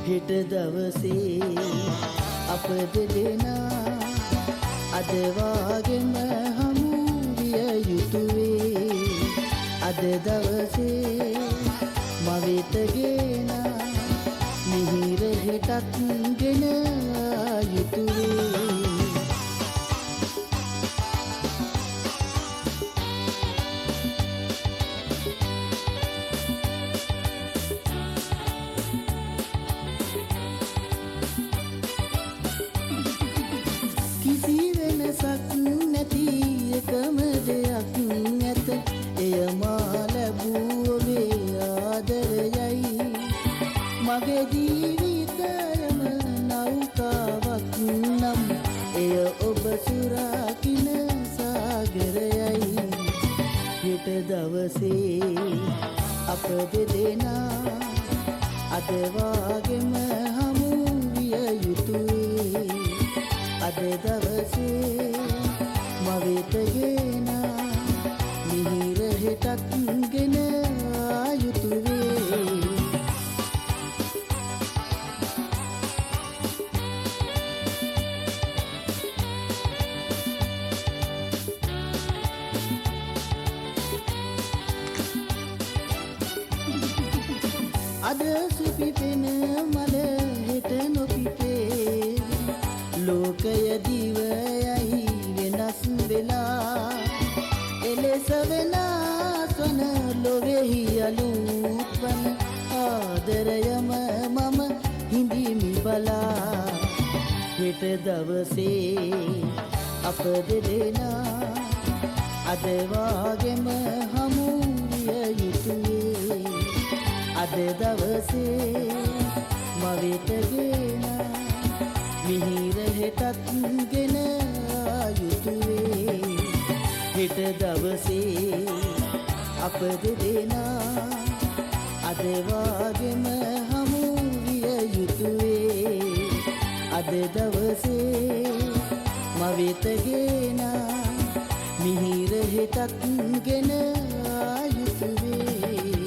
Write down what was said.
හෙට දවසේ අප දෙදෙනා අද වාගෙම හමු විය යුතුවේ. අද දවසේ මවෙත ගෙන මිහිර හෙටත් ගෙන යුතුවේ. කිසි වෙනසක් නැති එකම දෙයක් ඇත, එය මා ලැබූ ඔබේ ආදරයයි. මගේ ජීවිතයම නෞකාවක් නම් එය ඔබ සුරකින සාගරයයි. හෙට දවසේ අප දෙදෙනා අද වාගෙම හමු විය යුතුවේ. අද දවසේ මවෙත ගෙන මිහිර හෙටත් ගෙන යුතුවේ. අද සුපිපෙන මල හෙට නොපිපේ, ලෝකය දිව යයි වෙනස් වෙලා. එලෙස වෙනස් වන ලොවෙහි අලුත් වන ආදරයම මම හිඳිමි බලා. හෙට දවසේ අප දෙදෙනා අද වාගෙම හමු විය යුතුවේ. අද දවසේ මවෙත ගෙන මිහිර හෙටත් ගෙන යුතුවේ. හෙට දවසේ අප දෙදෙනා අද වාගෙම හමු විය යුතුවේ. අද දවසේ මවෙත ගෙන මිහිර හෙටත් ගෙන යුතුවේ.